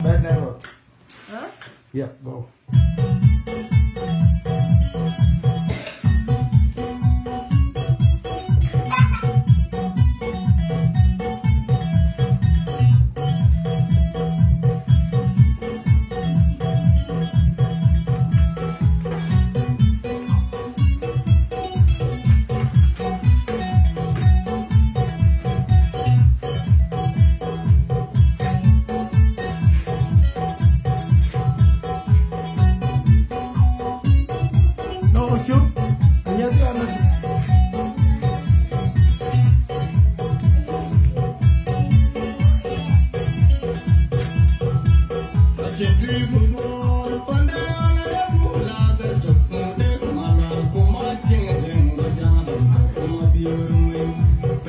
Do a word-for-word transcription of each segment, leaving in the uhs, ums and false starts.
Bad network. Huh? Yep, go. No, cuk. Anyathian.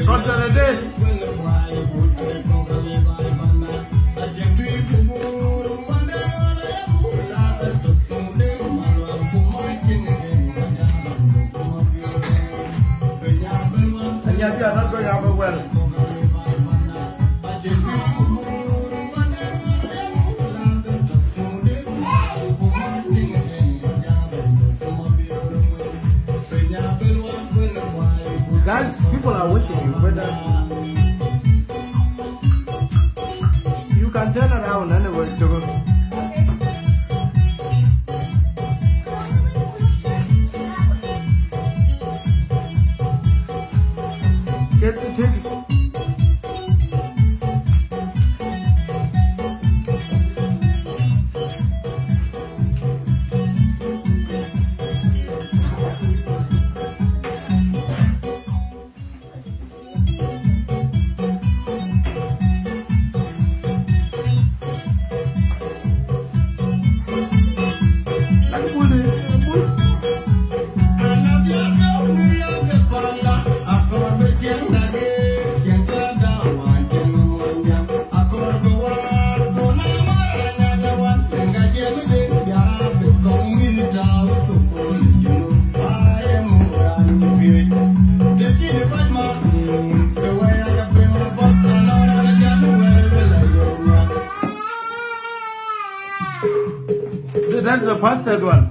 Kɔc tɛ̈n ëdë. And yet you are not going up well. Guys, people are watching you, whether you can turn around anyway to go. Get the ticket. That's the fastest one.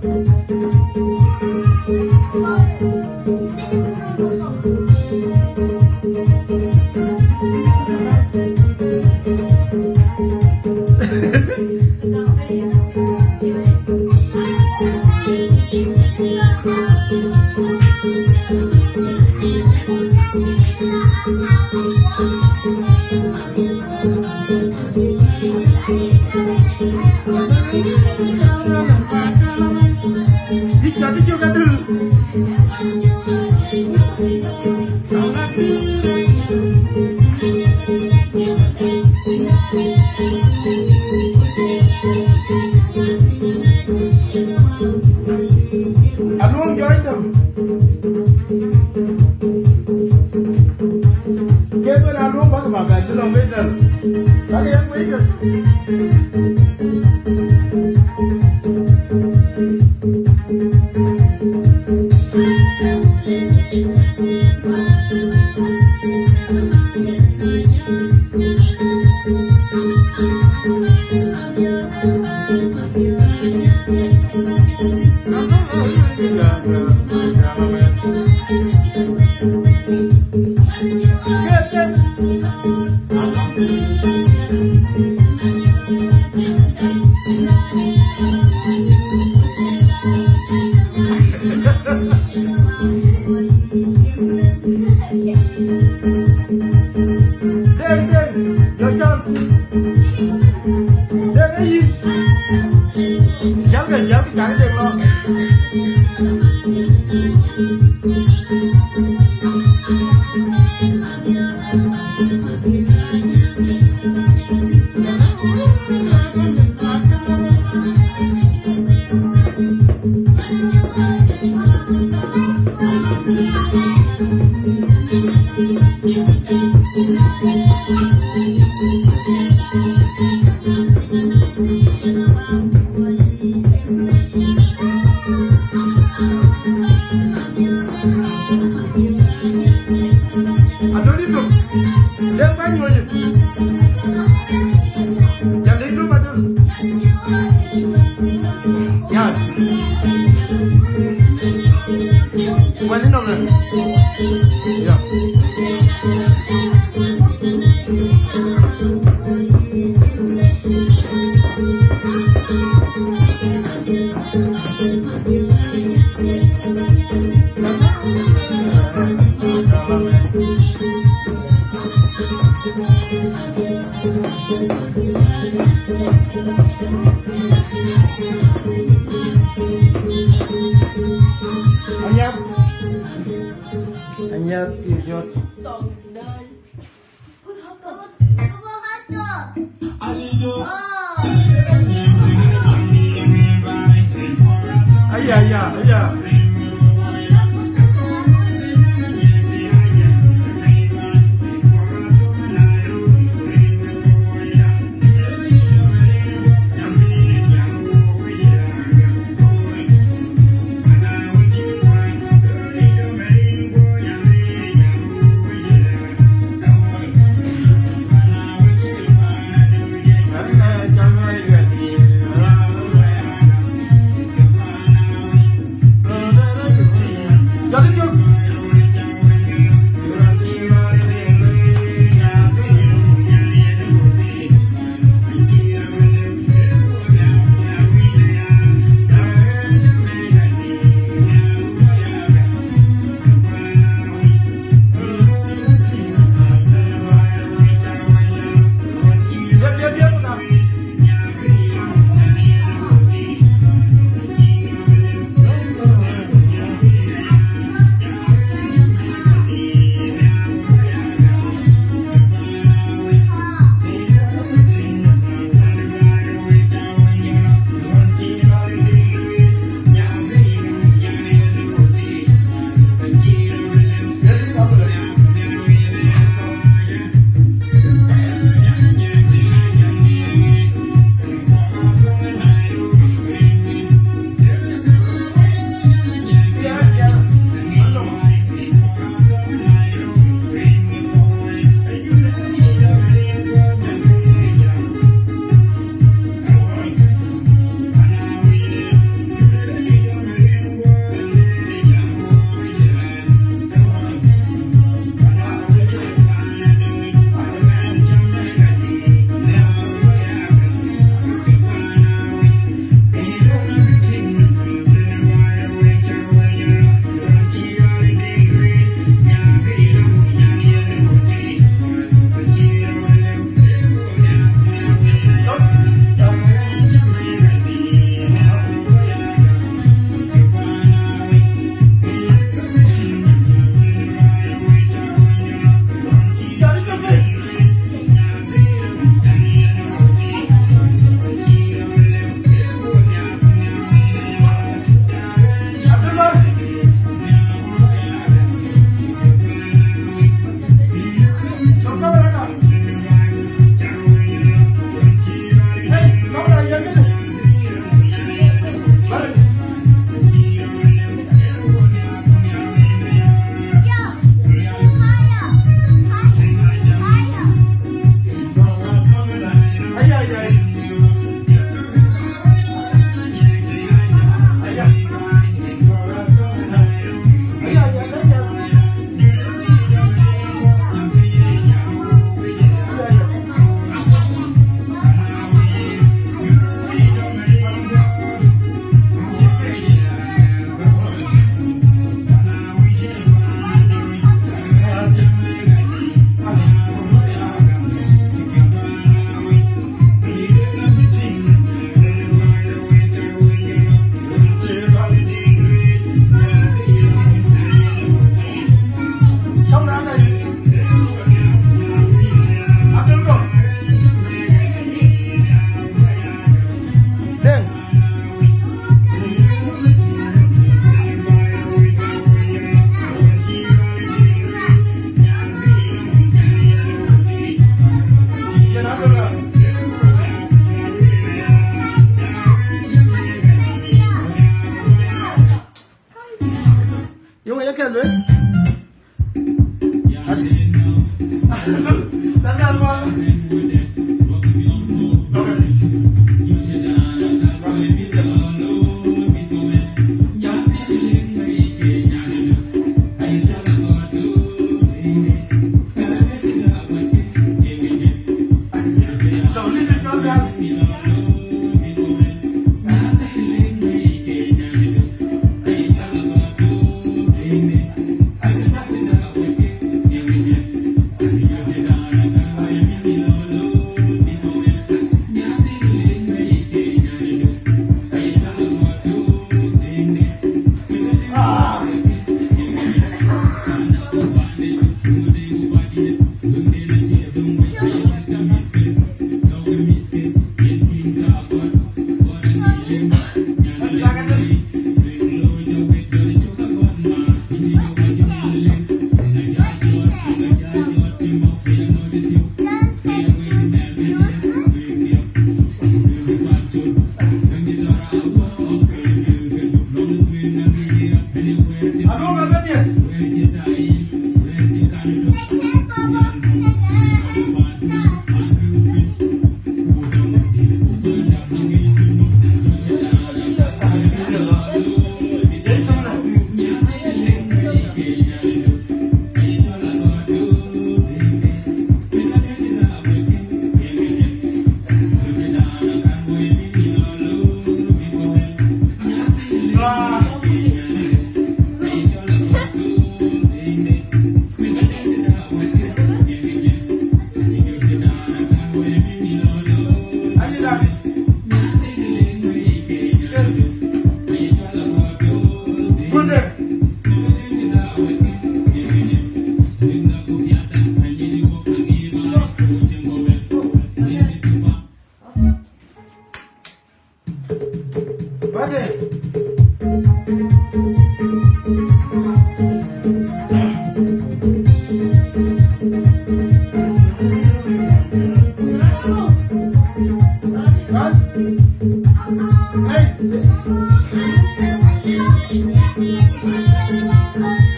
Aluɔŋ jɔɔc them. Ke bï raan luɔŋ bäk bäk, ka cï lɔ wec dɛ̈l. Bäk yen wec dɛ̈l. Deng, Deng, your chance. Deng, eh, yïn. Jalkë, jalkë, jalkë, Deng lɔ. Ya. Wani nɔm na. Ya. Anyap. Anyap is your song done. Aya, aya, aya.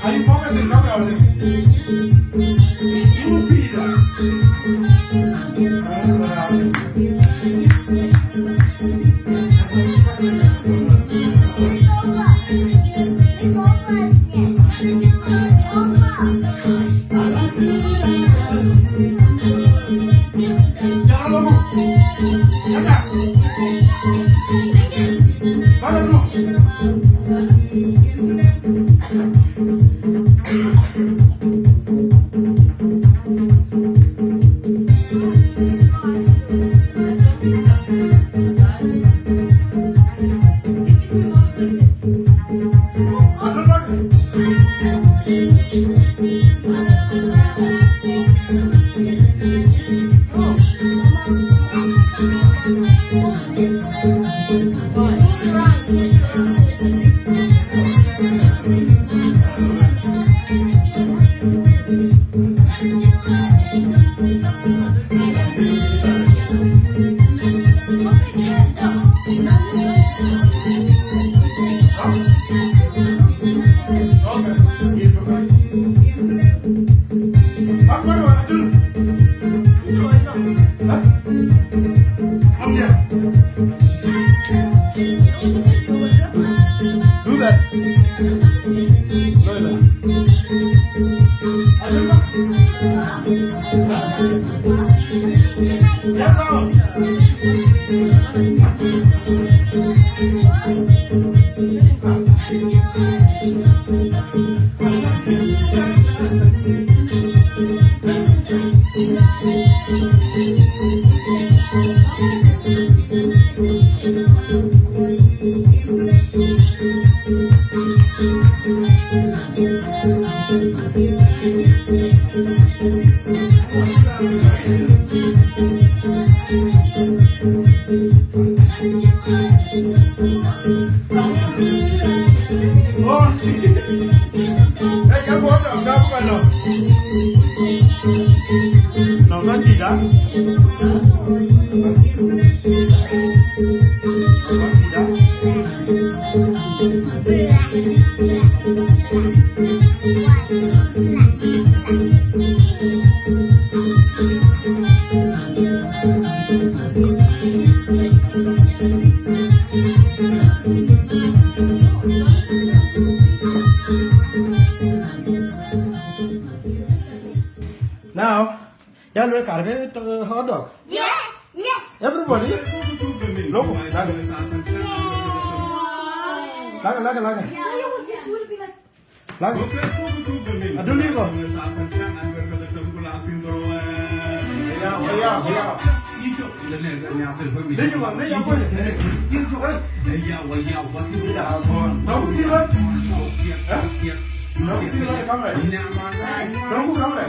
Are you focusing? No, no, no. You see that. Do that. Now, ya luel kar ke, uh, hot dog. Yes, yes. Everybody. Look, lagë. Lagë, lagë, lagë. Lagë. Adun iko. Ya, ya, ya. Lëjë ma, lëjë ma. Dɔm thïn lɔn. Eh? Dɔm thïn lɔn kamera. Dɔm ku kamera.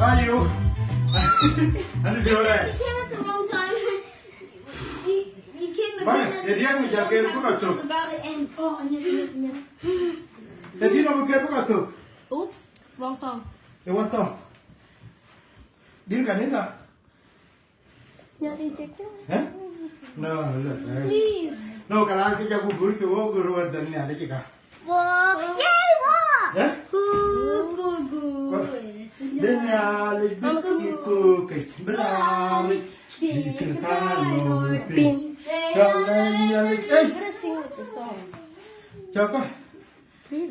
Ayo. Ani diore. He came at the wrong time. He, he came at the wrong time. Bana, e diɛn mi jal ke buka tok. About the end. Oh, and then, yeah, yeah. E diɛn mi ke buka tok. Oops, wrong song. E what song? Din kanisa. Eh? No, look, eh. Please. No, kalas ke jaku gur ke wo gur wa dan ni ada jika. Wo, yay, wo. Eh? Ku, ku, ku. Den ya le bi ku ke bila. Bi ke sa no pin. Shala ya le, eh. Shala.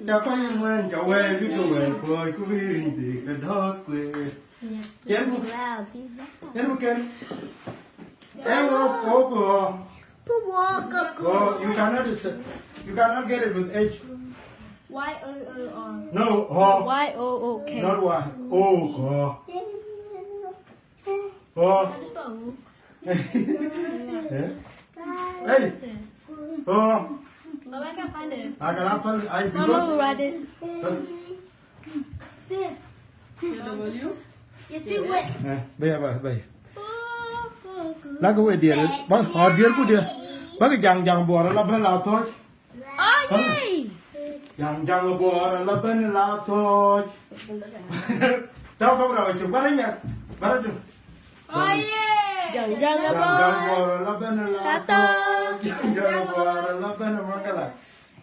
Ca kɔc ye ŋuɛ̈n, ca wɛɛr bï ke wɛɛr kuɔɔc, ku bï riŋ dhil ke dɔ̈ɔ̈t kueer. Yen ku, yen ku ken. Yen wo, wo ku ɣɔ. Ku wo ku ku. Ɣɔ, you cannot s-, you cannot get it with H. Y O O R. No, ɣɔ. Y O O K. Not Y. O ku ɣɔ. Oh. Eh? Hey. Oh. Mama, I can't find it. I can find it. I, Mama because will write it. You're too wet. Eh, baya, baya, baya. Lak we dier, ba, ha dier ku dier. Ba ke jang jang buɔr la ben la thɔc. Oh, yay! Jang jang buɔr la ben la thɔc. Tau ka bra wa chuk, bara nya, bara du. Oye! Jang, jang, Jang, jang, Bor. Bor, la bɛ̈n, la Kato. Jang, jang, Bor, la bɛ̈n, Mangala.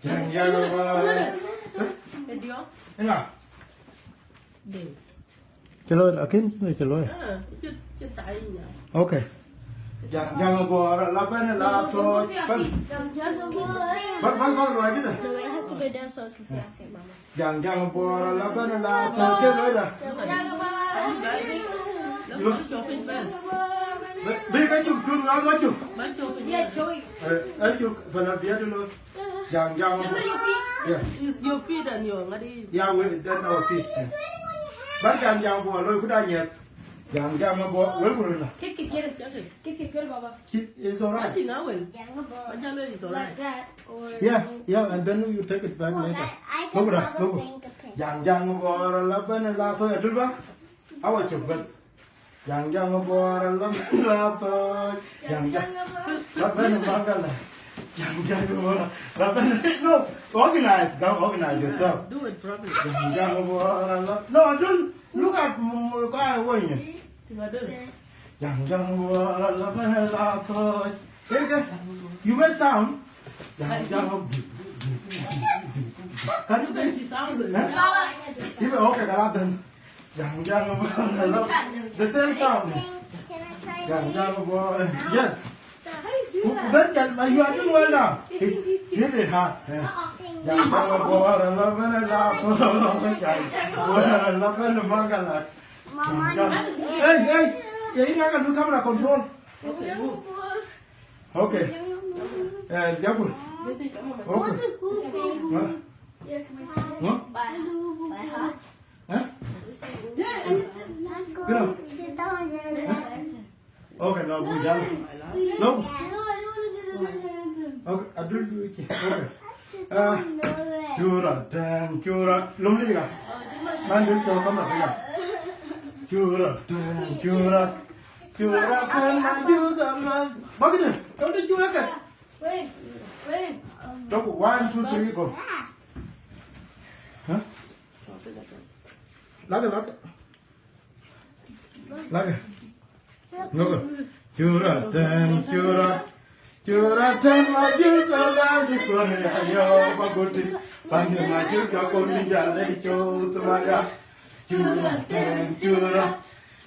Jang, jang, Bor. Ë diɔ̈k. Ëŋa? Ding. Cï looi, akën cïn cï looi. Ah, cï, cï tai nya. Okay. Jang, jang, Bor, la bɛ̈n, la Bor, Bor. Bɛ̈n. Jang, jang, Bor. Bɛ̈n, bɛ̈n, bɛ̈n, looi këdë. No, it has to go down so I can see our feet, Mama. Jang, jang, Bor, la bɛ̈n, la Bor, cï looi da. Look. Bï, bï ka cuk, cuk, ŋa, ŋa cuk? Yeah, Joey. Eh, eh, cuk, bala biya de lo. Jang, jang, Bor. Yeah. Is your feet and your, what is? Yeah, we, then our feet. Yeah. But jang, jang, Bor, lo, kuda nyet. Jang, jang, Bor, we, we, la. Kick it, get it. Kick it, get it, Baba. Ki-, it's all right. I think I will. Jang, Bor. But jang, it's all right. Like that. Yeah, yeah, and then you take it back later. Look at that, look. Jang, jang, Bor, la bɛ̈n, la Bor, atul ba. Awa cuk bɛ̈n. Jang, jang, Bor, la bɛ̈n, la Bor. Jang, jang. La bɛ̈n, Mangala. Jang, jang, Bor, la bɛ̈n. No, organize, go organize yourself. Do it properly. Jang, jang, Bor, la, no, I don't look at m-, m-, guy, when you. Jang, jang, Bor, la bɛ̈n, la Bor. Hear that? You make sound. Jang, jang. Can you make sound? Huh? Even, okay, kala then. Jang, jang, Bor, la. The same sound. Jang, jang, Bor. Yes. Then can, you are doing well now. Hit, hit it hard. Yeah. Jang, jang, Bor, la bɛ̈n, la Bor. Jang, Bor, la bɛ̈n, Mangala. Mama. Hey, hey. Yeah, you gotta do camera control. Okay. Eh, Jabu. Okay. Huh? Huh? Huh? Get up. Huh? Okay, no, good job. No. Okay, I do it. Okay. Ah, cura, ten, cura. Lum liga. Man, do it, come on, liga. Cura, ten, cura. Cura, ten, man, do the man. Bagina, don't you work it? Wait, wait. Look, one, two, three, go. Huh? Laga, laga. Laga. Look. Cura, ten, cura. Cura, ten, ma juda la di kore ayo baguti. Pandi ma juda koni jale cho tumaya. Cura, ten, cura.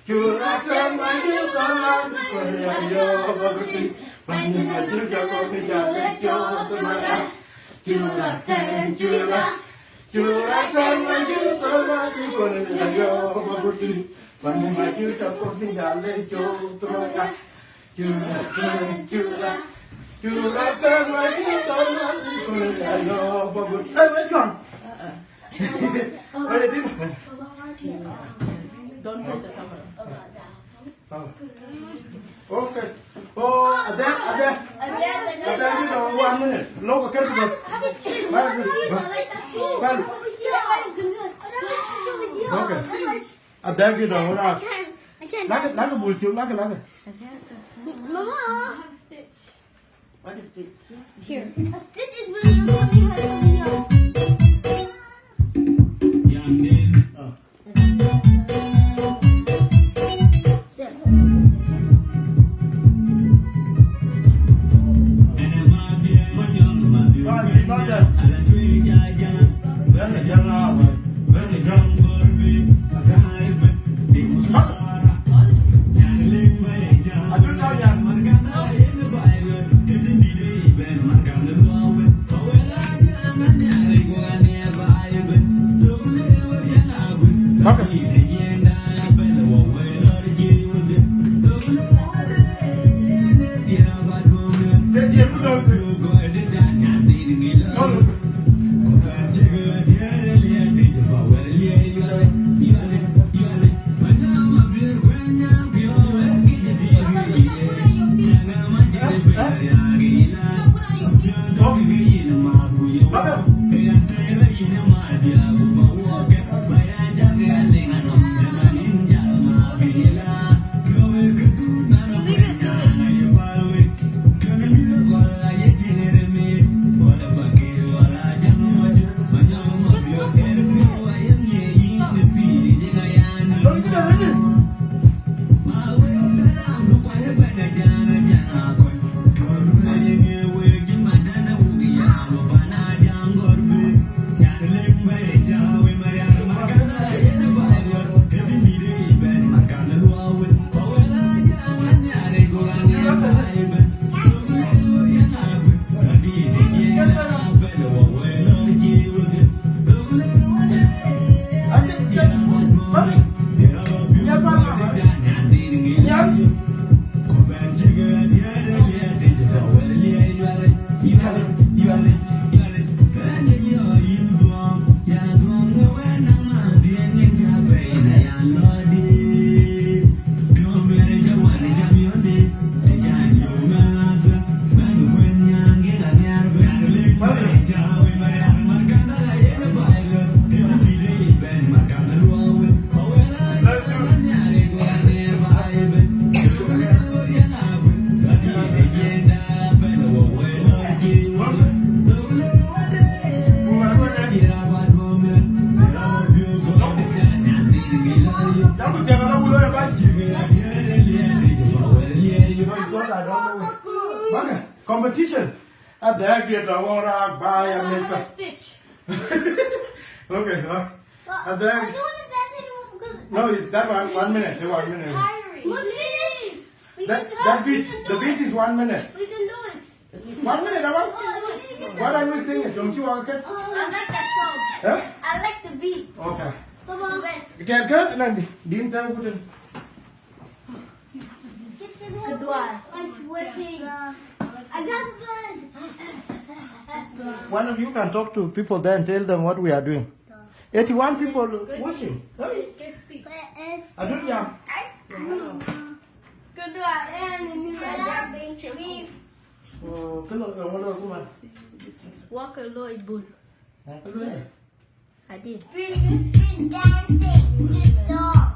Cura, ten, ma juda la di kore ayo baguti. Pandi ma juda koni jale cho tumaya. Cura, ten, cura. Cura, ten, ma juda la di kore ayo baguti. Pandi ma juda koni jale cho tumaya. Cura, cura, cura. Cura, ten, ma juda la di kore ayo baguti. Hey, wait, John. Hey, Dima. Don't move the camera. Oh. Okay. Oh, ada, ada. Ada, you know, one minute. Look, okay, because. Okay. Ada, you know, what? Laga, laga bulti, laga, laga. Mama. What is it? Here. A stitch is when you tell me how to do your Competition. At the idea to war a buy a make a stitch. Okay, huh? At the end, no, it's that one. One minute. One minute. Please. That beat, the beat is one minute. We can do it. One minute, Awan. What are you singing? Don't you want to? I like that song. Huh? I like the beat. Okay. Come on. It's the best. Can cut and din ta gudun. Good one. I'm sweating. I got one. One of you can talk to people there and tell them what we are doing. Eighty-one people watching. Hey. Adunya. Good one. Oh, hello, hello, come on. Walk a lot, bull. Hello. I did. Been dancing this song.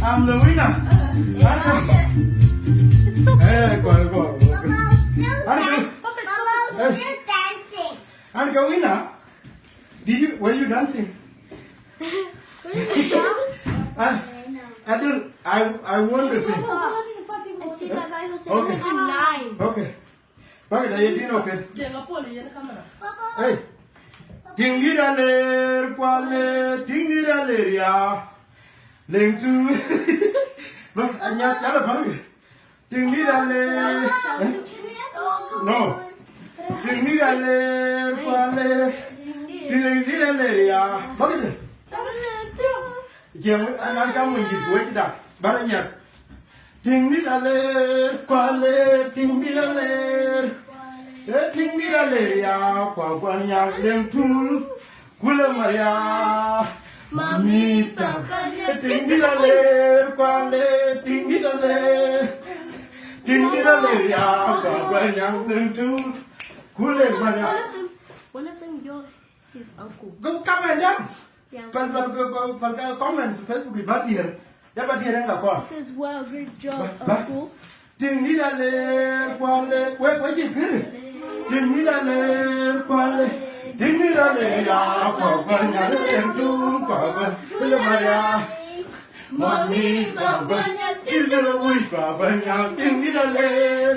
I'm the winner. It's okay. Hey, go on, go on, go on. Mama, still dance. Mama, still dancing. And Kawina, did you, were you dancing? I, I don't, I, I want to think. And see that guy was Okay. Nine. Okay. Back at the, you know, okay. Hey. Ting dira ler kwale, ting dira ler ya. Leng tu. Look, anya tala pang. Ting dira ler. Eh? No. Ting dira ler kwale. Ting dira ler ya. Back at the. Jeng anan kamu jit wajda. Baranya. Ting dira ler kwale, ting dira ler. Eh, ting dira ler ya, kwa kwa nyang leng tul. Kule Maria, mamita. Eh, ting dira ler kwale, ting dira ler. Ting dira ler ya, kwa kwa nyang leng tul. Kule Maria. One of them, one of them, your, his uncle. Go come and dance. Yeah. Pal, pal, pal, pal, pal, comments, Facebook, ba dier. Ya ba dier nga kor. Says, "Wow, great job, ba, ba. Uncle." Ting ni da le kwale, we, we ji pir. Ting ni da le kwale. Ting ni da le ya kwa kwa nya le tu kwa kwa. Kule Maria. Mami kwa kwa nya. Ting ni da le kwa kwa nya. Ting ni da le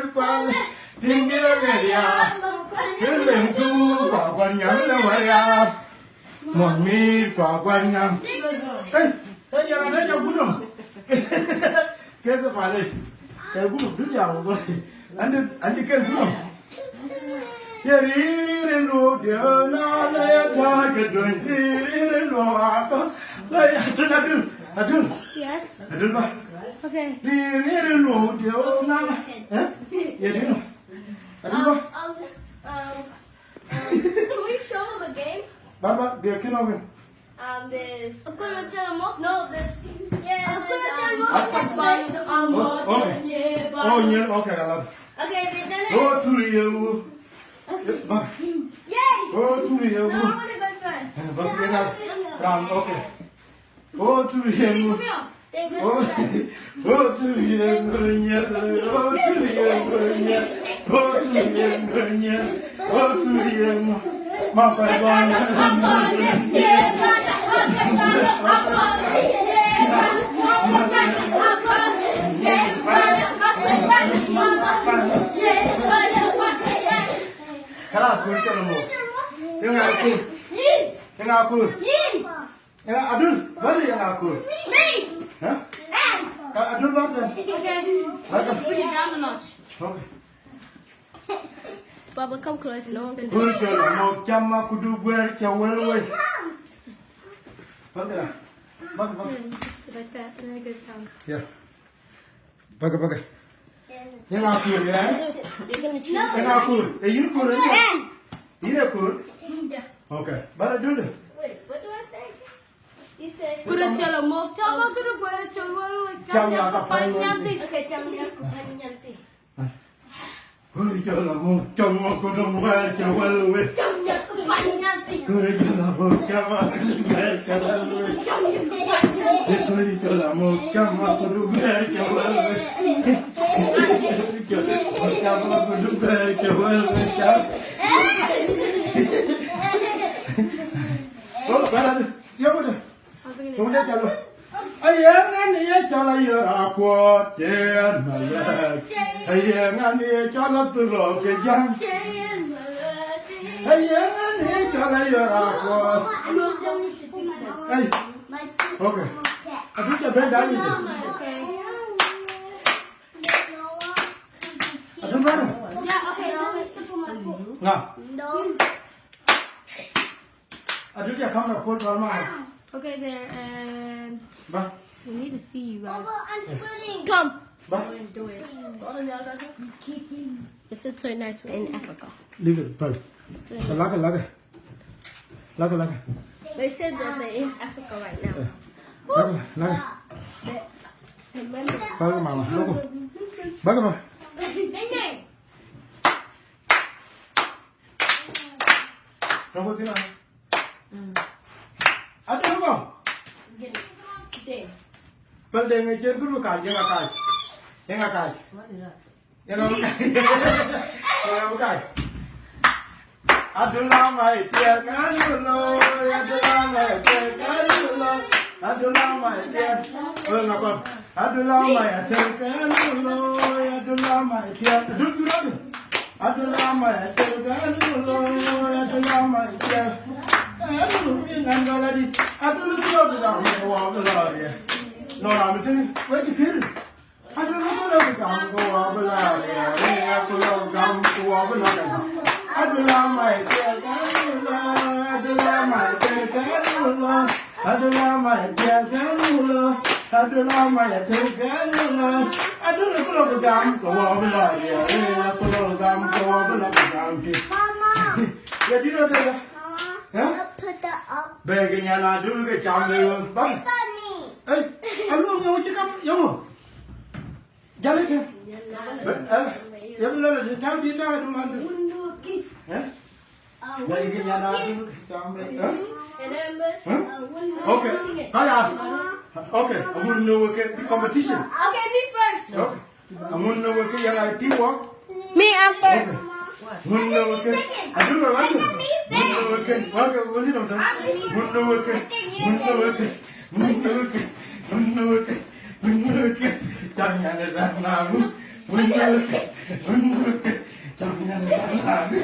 kwale. Ting ni da le ya. Kule tu kwa kwa nya le Maria. Mami kwa kwa nya. Hey, hey, ya na ya kuno. Keth pale. Ke group du ya wo. Andi, andi ke group. Ye ri ri ri lu de na le ta ke dun ri ri ri lu a ko. Le Adul, Adul, Adul. Yes. Adul ba. Okay. Ri ri ri lu de na. Eh? Ye ri no. Adul ba. Um, um, um, can we show them a game? Ba ba, de kino ke. Um, there's Akura Jamo. No, there's, yeah, there's, um, Akura Jamo. I can find, um, Oh, okay. Oh, yeah, okay, I love it. Okay, they done it. Go to the, uh, Okay. Ba. Yay! Go to the, uh, No, I wanna go first. Ba, Yeah, yeah, okay. Go to the, uh, They go Oh, first. Oh, to the, uh, yeah, oh, to the, uh, yeah, oh, to the, uh, yeah. Go to the, uh, Kala kur ke mo. Yenga kur. Yenga kur. Yenga Adul, bari yenga kur. Huh? Ka Adul ba. Okay. Bari. Put it down a notch. Okay. Baba, come close. No one can Guri jɔl a mɔk cam a kudu guɛɛr ca wɛl wei. Bak da. Bak, bak. Yeah, you just like that, and then it goes down. Yeah. Bak, bak. Yenga kur, yeah? You're gonna cheat. Yenga kur. E yin kur, yeah? Yin e kur? Yeah. Okay. Bara dul. Wait, what do I say? You say Guri jɔl a mɔk cam a kudu guɛɛr ca wɛl wei. Cam ya ka pan nyanti. Okay, cam ya ka pan nyanti. Guri jɔl a mɔk cam a kudu guɛɛr ca wɛl wei. Guri jɔl a mɔk cam a kudu guɛɛr ca wɛl wei. Guri jɔl a mɔk cam a kudu guɛɛr ca wɛl wei. Guri jɔl a mɔk cam a kudu guɛɛr ca wɛl wei. Cam. Oh, bara, ya, bara. Tëde cɔl. Aye ŋan ye cɔl Ayer Akuɔt, cï yen malɛc. Aye ŋan ye cɔl Athulɔ ke Jäŋ. Aye ŋan ye cɔl Ayer Akuɔt. Hey. Okay. Abï ca ben dai ni. Abï ben. Yeah, okay, this is simple, my foot. Ŋa? Adul, ya kamera puɔ̈l bä ma. Okay, there, and Ba. We need to see you guys. Papa, I'm sweating. Come. Ba. Do it. It's so nice, we're in Africa. Leave it, pal. So Laka, laka. Laka, laka. They said that they're in Africa right now. Eh. Laka, laka. Remember? Bak, mama. Loko. Bak, mama. Ding, ding. Rɔ̈m thïn a? Mm. Adɛ̈ŋ kɔ̈u. Dɛ̈ŋ. Päl Dɛ̈ŋ ë cïn kë du kac, yen akac. Yen akac. What is that? Yen akac. Yen akac. Adula mai tiɛk, adulo, adula mai tiɛk, adulo, adula mai tiɛk. Ë ŋa kɔn? Adula mai atel ke adulo, adula mai tiɛk. Adul kuro. Adula mai atel ke adulo, adula mai tiɛk. Adul piny an gala di. Adul kuro bi gam ke wa bi la ye. Lo ram ti we ti kir. Adul kuro bi gam ke wa bi la ye. Re ya ku lo gam ke wa bi la ye. Adula mai tiɛk ke adulo, adula mai tiɛk ke adulo. Adula mai tiɛk ke adulo, adula mai atel ke adulo. Adul ku lo gam ke wa bi la ye, ku lo gam ke wa bi la gam ki. Mama. Ya di do de. Mama, Huh? Put that up. Bɛ̈ɛ̈i ke nyan adul ke cam le ba. Put me. Ei, alu ngi uchi kam, yo. Jale ke. Be, eh, ya bi lele de, dau di dau du man du. Eh? Bɛ̈ɛ̈i ke nyan adul ke cam le, eh? Huh? Okay. Kaya. Okay. Wun no ke competition. Okay, me first. Okay. Wun no ke yang ai teamwork. Me, I'm first. Okay. Wun no ke. Adul wa wa. Wun no ke. Wa ke wun no. Wun no ke. Wun no ke. Wun no ke. Wun no ke. Wun no ke. Cam nyan de raan na bu. Wun no ke. Wun no ke. Cam nyan de raan na bu.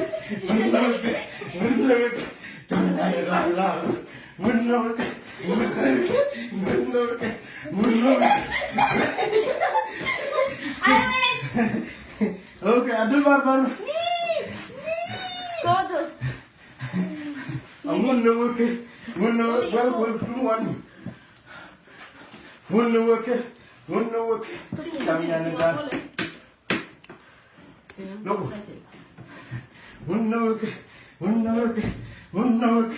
Wun no ke. Wun no ke. Cam nyan de raan na bu. Wun no ke. Wun no wek. Wun no wek. I win. Okay, I do my part. Go do. Wun no wek. Wun no wek. Well, well, two one. Wun no wek. Wun no wek. Come here, Nita. Look. Wun no wek, wun no wek, wun no wek.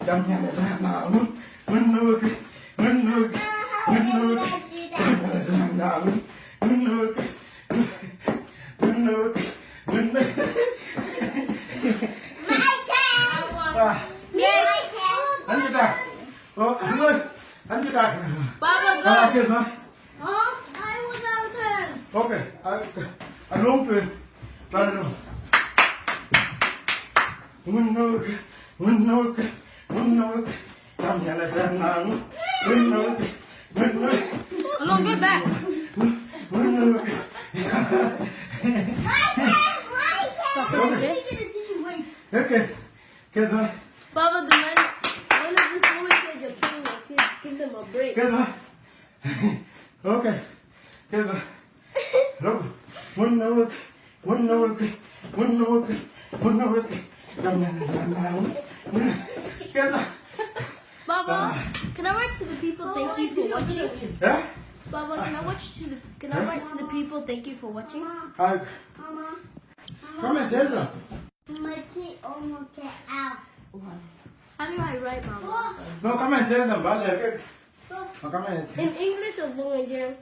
Jam nya na na wun, wun no wek, wun no wek, wun no wek. Jam nya na na wun, wun no wek, wun no wek, wun no wek. My turn. Ah. Yes. Anjita. Oh, hello. Anjita. Baba, go. Ah, okay, ma. Huh? I was out there. Okay, I, I long to him. But no. Wun no wek, wun no wek, wun no wek. Come here, let them know. Wun no wek, wun no wek. Along, go back. Wun no wek. My turn, my turn. Okay. Let me get a tissue, wait. Okay. Get that. Baba, the man, one of this woman said you're killing my kids. Give them a break. Get that. Okay. Get that. Look. Wun no wek, wun no wek, wun no wek, wun no wek. Come on, come on. Get that. Baba, ah, can I write to the people, thank you for watching? Yeah? Baba, can I watch to the, can I write to the people, thank you for watching? Ah, come and tell them. Mati omo ke au. How do I write, Mama? No, come and tell them, ba lɛ̈k ke. No, come and say. In English or Tongan?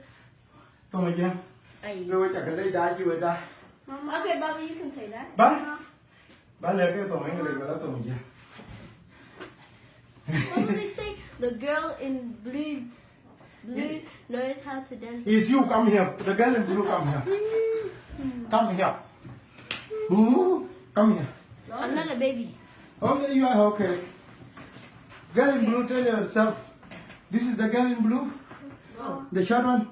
Tongan. Ai. Lo cha ke le da ji we da. Mama. Okay, Baba, you can say that. Ba? Mama. Ba lɛ̈k ke Tongan, English, ba la Tongan. What do they say? The girl in blue, blue knows how to dance. Is you come here. The girl in blue come here. Come here. Ooh, come here. I'm not a baby. Okay, you are okay. Girl in blue, tell yourself. This is the girl in blue? No. The short one?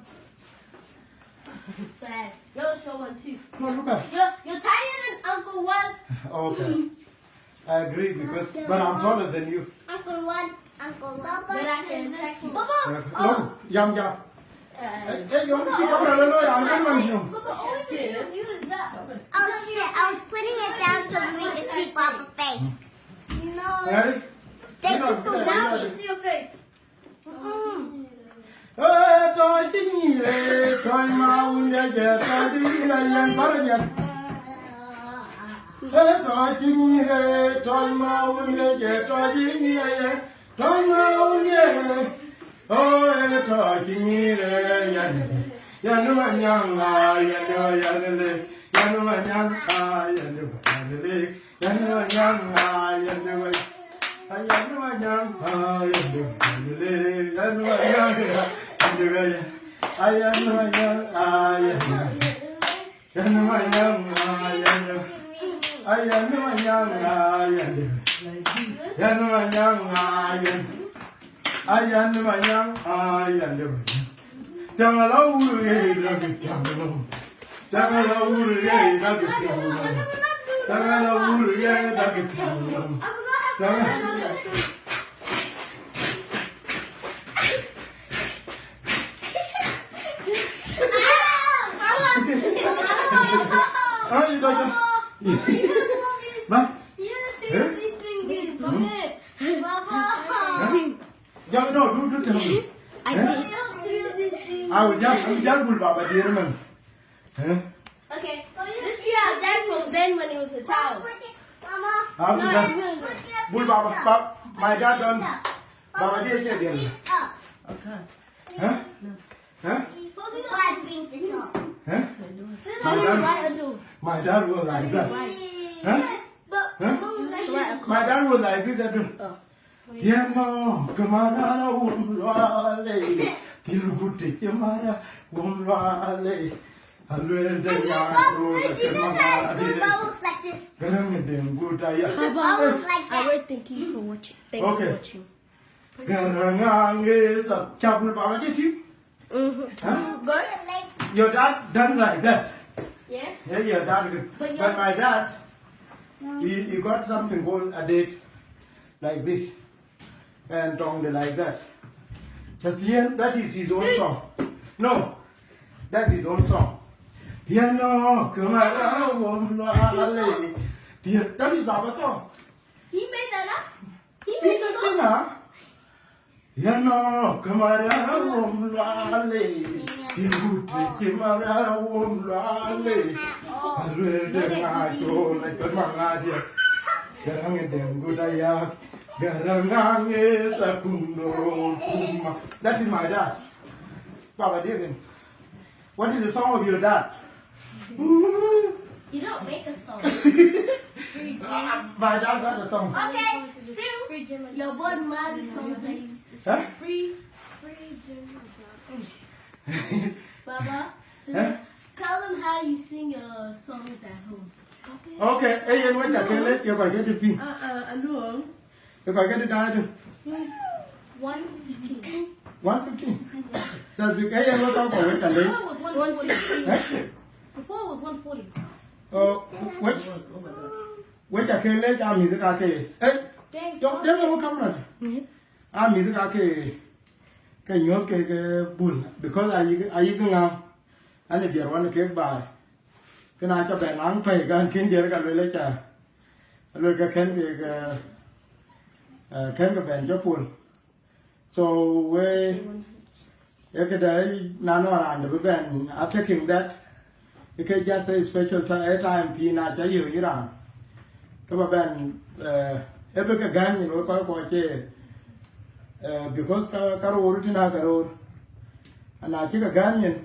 Sad. You're the short one too. No, look at. You're, you're tinier than Uncle Wal. Okay. I agree because, but I'm taller than you. Uncle Wal, Uncle Wal. But I can attack him. Baba! Uh, no, yam, yam. Eh, eh, you want to see camera? No, no, I'm not one. Baba, always a view of you is that. I was, I was putting it down so we could see Papa's face. No. Ready? Thank you for watching. See your face. Mm. Eh, tɔc cï nyïïr, eh, tɔc ma wun ye jɛ, tɔc cï nyïïr, eh, yɛn bär yɛn. Eh, tɔc cï nyïïr, eh, tɔc ma wun ye jɛ, tɔc cï nyïïr, eh, yɛn. Tɔc ma wun ye, oh, eh, tɔc cï nyïïr, eh, yɛn. Yɛn ma nyäŋ, ah, yɛn, yɛn le, yɛn ma nyäŋ, ah, yɛn, yɛn le. Yɛn ma nyäŋ, ah, yɛn de wei. Ah, yɛn ma nyäŋ, ah, yɛn de wei. Yɛn ma nyäŋ, ah, yɛn de wei. Ah, yɛn ma nyäŋ, ah, yɛn de wei. Yɛn ma nyäŋ, ah, yɛn de wei. Ah, yɛn ma nyäŋ, ah, yɛn de wei. Yɛn ma nyäŋ, ah, yɛn. Ah, yɛn ma nyäŋ, ah, yɛn de wei. Tɛ̈ŋ ala wur ɣɛɛc dak tiaŋ nɔm. Tɛ̈ŋ ala wur ɣɛɛc dak tiaŋ nɔm. Tɛ̈ŋ ala wur ɣɛɛc dak tiaŋ nɔm. Tɛ̈ŋ. Ah, you got it. Ma? You threw these fingers. Baba. Jal, no, do, do tell me. I did. I will just, I will just pull Baba dear man. Eh? Okay. This year I done from Ben when he was a child. Mama. How to done? Pull Baba, Baba, my dad done. Baba dear, yeah, dear. Okay. Huh? Huh? Huh? My dad, my dad was like that. Huh? Huh? My dad was like this, I do. Tiɛŋ nɔm ke mara wum luale, tiɛŋ gut ke mara wum luale. Aluel de ya ko ke mara de. Garang de gut aya. Baba, I will thank you for watching. Thanks for watching. Garang ange ta chabul baba de ti. Mm-hmm. Huh? Good. Your dad done like that. Yeah. Yeah, your dad. But, but my dad, he, he got something called a date like this. And tongue like that. That is his own song. No, that's his own song. Piano, come around, wom luale. That is Baba song. He made that up? He made He's a singer. Yɛn ɔ kë Maria wom luale, yɛn gut cï Maria wom luale. Aluel de ŋa col, like, but man, ŋa dia. Garang de gut ayak, garang ŋa ŋe ta kundo kuma. That is my dad. Baba David. What is the song of your dad? You don't make a song. My dad got a song. Okay, sing your Bob Marley song, please. Huh? Free, free Jim. Baba, sing. Huh? Tell them how you sing your songs at home. Okay, ë yen wec akënë ye kɔc ke dï piŋ. Uh, uh, alone. Ë kɔc ke dï daai tïŋ. One fifteen. One fifteen? That's big. Ë yen wec kɔc kɔc wec alec. Before it was one sixteen. Eh? Before it was one forty. Oh, wec, wec akënë lec a mïth ka ke. Eh, thanks, yo, dem wo camera. Aa mïth ka ke, ke nyuɔ̈th ke, ke bul, because ayï, ayï ke ŋa, an ë diɛɛr wan kek baai. Kën aca bɛn aŋ pɛ̈i, kan kën diɛɛr ka luel aca, luel ke kën ke, ke, eh, kën ke bɛn jɔ pol. So we, e këdë, na nɔŋ raan de bï bɛn, I thinking that ke just a special ti-, a time thiin aca yök yï raan. Ke ba bɛn, eh, e bï ke gäny nyin wek kɔc kɔc cie, eh, because ka, ka roor tïn aa ka roor. Ana cï ke gäny nyin,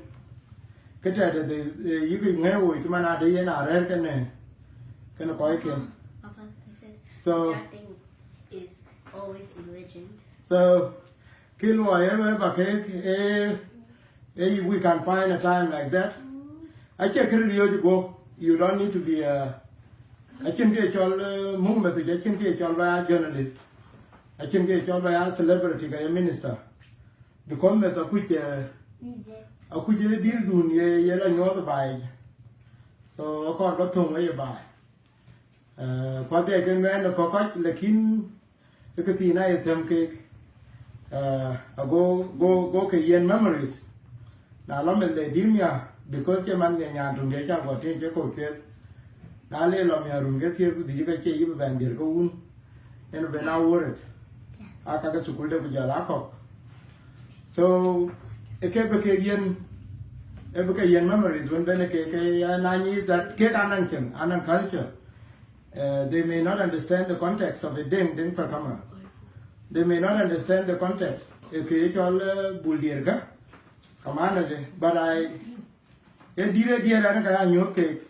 ke tɛ̈dë de, eh, yïk ŋëë woi cï man ade yen a rɛ̈ɛ̈r kënë, kënë kɔc ken. Papa, he said, so, that thing is always in legend. So, kë luɔi ë ba kek, eh, eh, we can find a time like that. Acie kë riɔ̈ɔ̈c guɔ̈p, you don't need to be a, acïn kë cɔl, eh, muk meth, acïn kë cɔl ba ya journalist. Acïn kë cɔl ba ya celebrity ka ye minister. Because meth akuc, eh, akuc ë dïrdun ye, ye la nyuɔɔth baai. So, akɔɔr ba thöŋ wei baai. Eh, kuat dhiɛc ke ŋuɛɛn ë kɔ̈k kɔc, lakin ë këthiin aye thɛm keek. Eh, ago, go, go ke yen memories. Na lɔ meth le dïr mia, because cï man ŋiɛc nyan töŋ diɛ̈ ca gɔ̈t tïŋ cï kɔ̈u cueth. Na le lɔ mia run ke thiëër ku dhïc ke cie yï bï bɛn diɛ̈r ke wun. Yen ben a worried. Aa ka ke thukul de ku jɔl a kɔ̈k. So, e ke bï kek yen, e bï ke yen memories wën ben ke, ke ya na nyi that kek anɔŋ cin, anɔŋ culture. Eh, they may not understand the context of a ding, ding pa kama. They may not understand the context. E ke cɔl, eh, bul diɛ̈r ka, kamana de, but I, e dïr e diɛ̈r an ka ya nyuɔ̈th kek.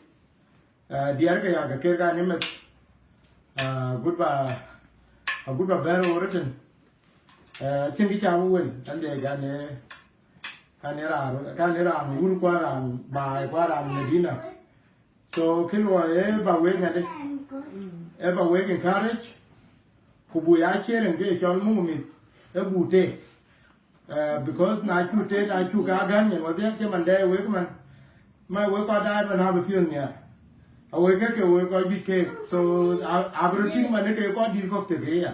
Ah, diɛɛr ke ya ke ker ka ni meth. Ah, agut ba, agut ba bɛ̈ɛ̈r ɣööt ëtën. Eh, acïn kë ca bï wel, an de kan ë, kan ë raan, kan ë raan wur ku raan baai ku raan Medina. So, kë luɔi ë ba wek ŋadë, ë ba wek encourage, ku bu ya sharing ke cɔl muk mïth, ë bu tek. Eh, because na cu tet, na cu ka gäny nyin wadhiɛ cï man dɛɛi wek man. Ma wek kɔc daai man abï piɔ̈ɔ̈th nhiaar. Awek ke ke wek kɔc juëc keek. So, a, abï röt tïŋ man ke kɔc dït kɔ̈k thek ya.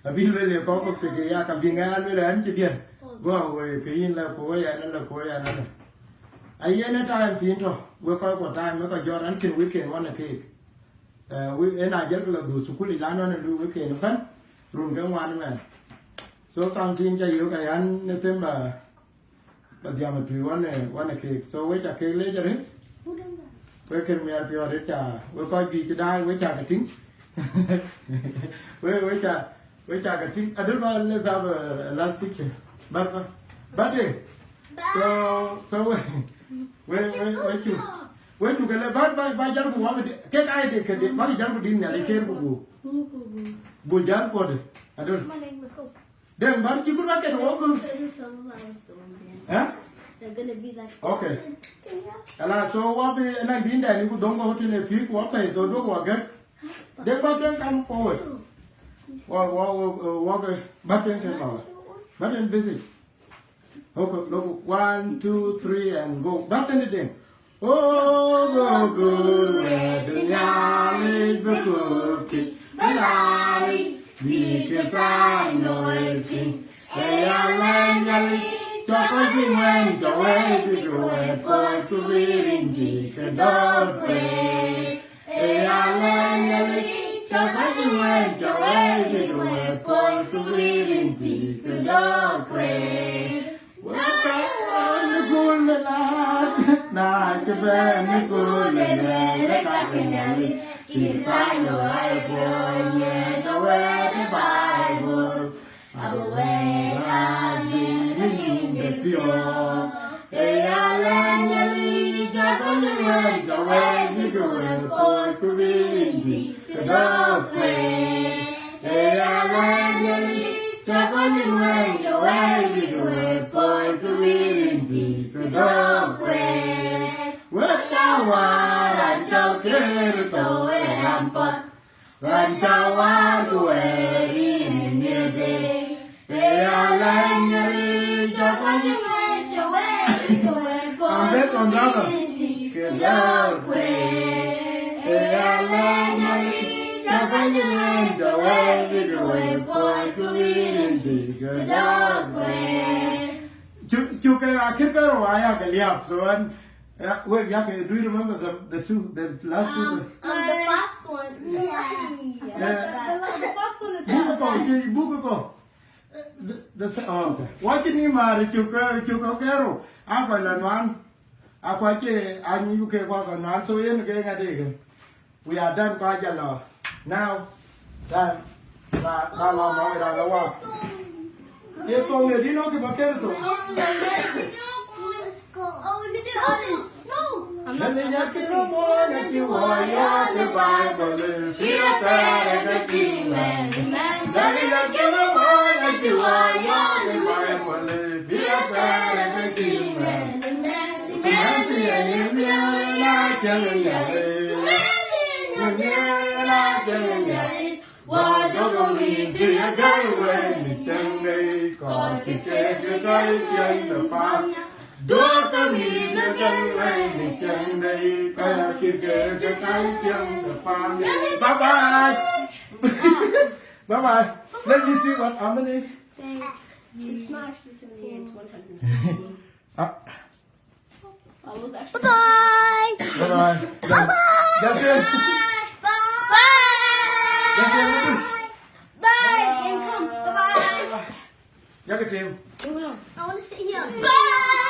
Abï lueel ye kɔc kɔ̈k thek ya, ka bï ŋɛk a lueel an cï diɛn. Go awek ke yïn la ku wek yɛn, la ku wek yɛn, la. Ayen ë time thiin tɔ̈, wek kɔc kuɔ time, wek kɔc jɔt an cïn weekend wan ë keek. Eh, we, en a jël ke la dhuk thukul yic, la nɔn ë lui weekend ëbɛ̈n, run ke ŋuan ëmɛn. So, kaŋ thiin ca yök ayan në them ba, ba dhiam ë tui wan ë, wan ë keek. So, we ca keek leec arëët. We kën miɛt piɔ̈ɔ̈th arëët ca, we kɔc juëc cï daai, we ca ke tïŋ. We, we ca, we ca ke tïŋ. Adï ba, let's have a, a last picture. But, but, but, eh, so, so we, we, we, we cu, we cu ke le, ba, ba, ba jal ku wam, ke ka ide ke de, ba jal ku din ne le ker ku bu. Bu jal ku de. Adï. Deng, bär cï ku ba ket wok. Eh? Okay. Ala, so wa bi na din da ni ku dong ko tine pi ku wa pe, so do wa ge. Deng, bär deng, come forward. Wa, wa, wa, wa ge, bär deng, deng, bär deng. Bär deng busy. Okay, look, one, two, three, and go. Bär deng, deng. Oh, go, go, where the knowledge be cooking, the knowledge be ke sa noi king. Ë ya lɛ̈k Nhialic, cɔk kɔc cï ŋuɛ̈ɛ̈n cɔk wɛɛi bïk wɛ̈ɛ̈t puɔ̈l ku bï rin dïït ke dɔ̈ɔ̈r kueer. Ë ya lɛ̈k Nhialic, cɔk kɔc cï ŋuɛ̈ɛ̈n cɔk wɛɛi bïk wɛ̈ɛ̈t puɔ̈l ku bï rin dïït ke dɔ̈ɔ̈r kueer. Wek ka wään ë kööl ë laat, na cï bɛ̈n ë kööl ë luɛɛl ë ka ke Nhialic, cï thaai lɔ ɣai puɔ̈l, nyiɛɛn ë wɛ̈ɛ̈t ë Baibul. Abï wɛɛr adhil ë nïn de piɔ̈ɔ̈th. Ë ya lɛ̈k Nhialic, cɔk kɔc cï ŋuɛ̈ɛ̈n cɔk wɛɛi bïk wɛ̈ɛ̈t puɔ̈l ku bï rin dïït ke dɔ̈ɔ̈r kueer. Ë ya lɛ̈k Nhialic, cɔk kɔc cï ŋuɛ̈ɛ̈n cɔk wɛɛi bïk wɛ̈ɛ̈t puɔ̈l ku bï rin dïït ke dɔ̈ɔ̈r kueer. Wek cä wäär, raan cɔl Kërtho ee raan path. Raan cä wäär ku wɛɛr yïn ë miëëthde, ë ya lɛ̈k Nhialic, cɔk kɔc cï ŋuɛ̈ɛ̈n cɔk wɛɛi bïk wɛ̈ɛ̈t puɔ̈l ku bï rin dïït ke dɔ̈ɔ̈r kueer. Ë ya lɛ̈k Nhialic, cɔk kɔc cï ŋuɛ̈ɛ̈n cɔk wɛɛi bïk wɛ̈ɛ̈t puɔ̈l ku bï rin dïït ke dɔ̈ɔ̈r kueer. Cuk, cuk ke akïn ke rou aya ke liap, so ɣɛn, yeah, wait, yeah, okay, do you remember the, the two, the last two? Um, um, the first one. Yeah. Yeah. The, the first one is buk kɔ̈k, cï buk kɔ̈k. The, the se-, oh, okay. Wacï ni mar cuk, eh, cuk ke rou. Akɔc la nuan. Akɔc cï anyic ke kɔc ke nuan, so yen ke ŋadë ke. We are done, kɔc jɔ lɔ. Now, that, ba, ba lɔ mɔ̈u ë raan lɔ wä. Ye thoŋ ye dïn ɔ̈k kë bä ker thoŋ. Dali ya kï no mo na cï wɔ yɔ de Bible. Pia tere de ti mɛ. Dali ya kï no mo na cï wɔ yɔ de Bible. Pia tere de ti mɛ. Mɛnhdiɛ̈, ë nhiëër na cäŋ ë Nhialic, ë nhiëër na cäŋ ë Nhialic, wä duɔ̈kkë mïth bï ye gäl wei në cäŋ de kɔc cï keek cï gäi piɛŋ de paannhial. Duɔ̈kkë mïth bï gäl wei në cäŋ de kɔc cï keek cï gäi piɛŋ de paannhial. Bye bye. Bye bye. Let me see what, how many? It's not actually seventy-eight, it's one hundred sixty. Ah. Bye-bye. Bye-bye. Bye. Bye. Bye. Bye. Bye. Bye. Bye. Bye.